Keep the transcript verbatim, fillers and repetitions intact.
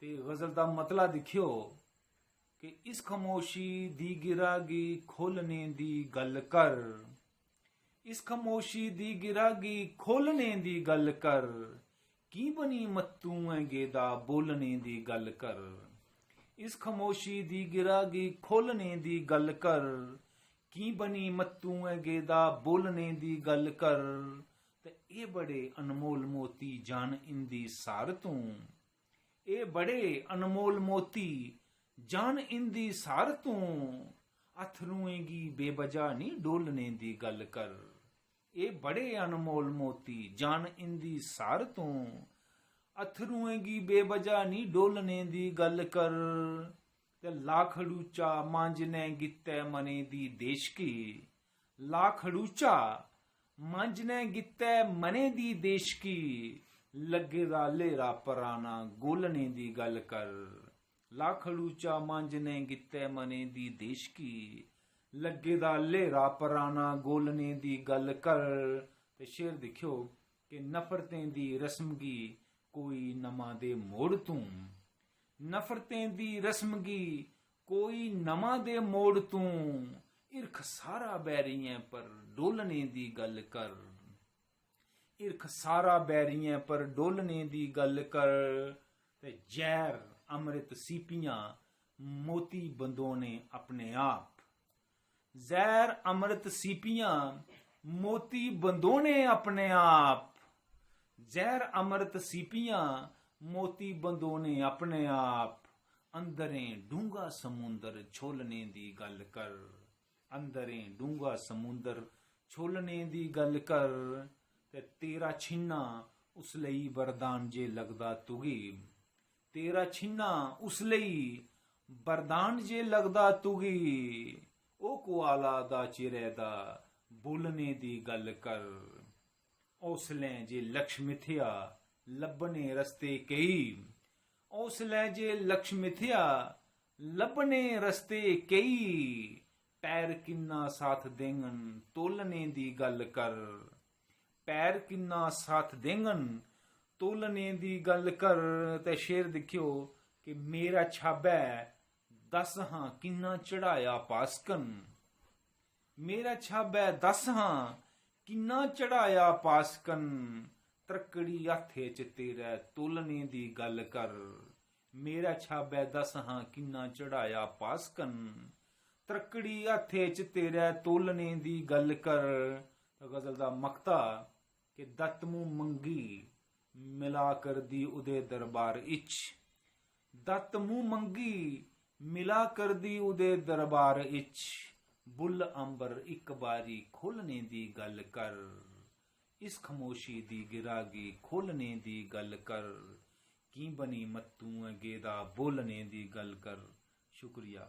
ते गजल दा मतला दिक्खेओ कि इस खमोशी दी गिरा गी खोलने दी गल्ल कर, इस खमोशी दी गिरा गी खोलने दी गल्ल कर, की बनी मत्तू ऐ गेदा बोलने दी गल्ल कर। इस खमोशी दी गिरा गी खोलने दी गल्ल कर, की बनी मत्तू ऐ गेदा बोलने दी गल्ल कर। ते एह् बड़े अनमोल मोती जान इंदी सार तूं, एह् बड़े अनमोल मोती जान इंदी सार तूं, अथरुएं गी बेबजा निं डोलने दी गल्ल कर। एह् बड़े अनमोल मोती जान इंदी सार तूं, अथरुएं गी बेबजा निं डोलने दी गल्ल कर। ते लाखड़ूचा मांजने गित्तै मने दी देशकी, लाखड़ूचा मांजने गित्तै मने दी देशकी, लग्गे दा ल्हेरा पराना गोलने दी गल्ल कर। लाखड़ूचा मांजने गित्तै मने दी देशकी, लग्गे दा ल्हेरा पराना गोलने दी गल्ल कर। ते शेर दिक्खेओ कि नफरतें दी रस्म गी कोई नमां दे मोड़ तूं, नफरतें दी रस्म गी कोई नमां दे मोड़ तूं, हिरख सारा बैरियें पर डोलने दी गल्ल कर। हिरख सारा बैरियें पर डोलने दी गल्ल कर। ते जैह्र अमृत सीपियां मोती बंदोने अपने आप, जैह्र अमृत सीपियां मोती बंदोने अपने आप, जैह्र अमृत सीपियां मोती बंदोने अपने आप, अंदरें डूंगा समुंदर छोलने दी गल्ल कर, अंदरें डूंगा समुंदर छोलने दी गल्ल कर। ते तेरा छिन्ना उस लेई वरदान जे लगदा तुगी, तेरा छिन्ना उस लेई वरदान जे लगदा तुगी। ओ कुआला दा चिरै दा बोलने दी गल्ल कर, हौसलें जे लक्ष मिथेआ लब्भने रस्ते केई, हौसलें जे लक्ष मिथेआ लब्भने रस्ते केई, पैर किन्ना साथ देङन तोलने दी गल्ल कर, पैर किन्ना साथ देङन तोलने दी गल्ल कर। ते शेर दिक्खेओ कि मेरा छाबै दस हां किन्ना चढ़ाया पासकन, मेरा छाबै दस हां किन्ना चढ़ाया पासकन, त्रक्कड़ी हत्थे च तेरै तोलने दी गल्ल कर। मेरा छाबै दस हां किन्ना चढ़ाया पासकन, त्रक्कड़ी हत्थे च तेरै तोलने दी गल्ल कर। ते गजल दा मक्ता कि दत्त मूंह मंगी मिला करदी उदे दरबार इच, दत्त मूंह मंगी मिला करदी उदे दरबार इच, बुल्ल अंबर इक बारी खोलने दी गल्ल कर। इस खमोशी दी गिरा गी खोलने दी गल्ल कर, की बनी मत्तू ऐ गेदा बोलने दी गल्ल कर। शुक्रिया।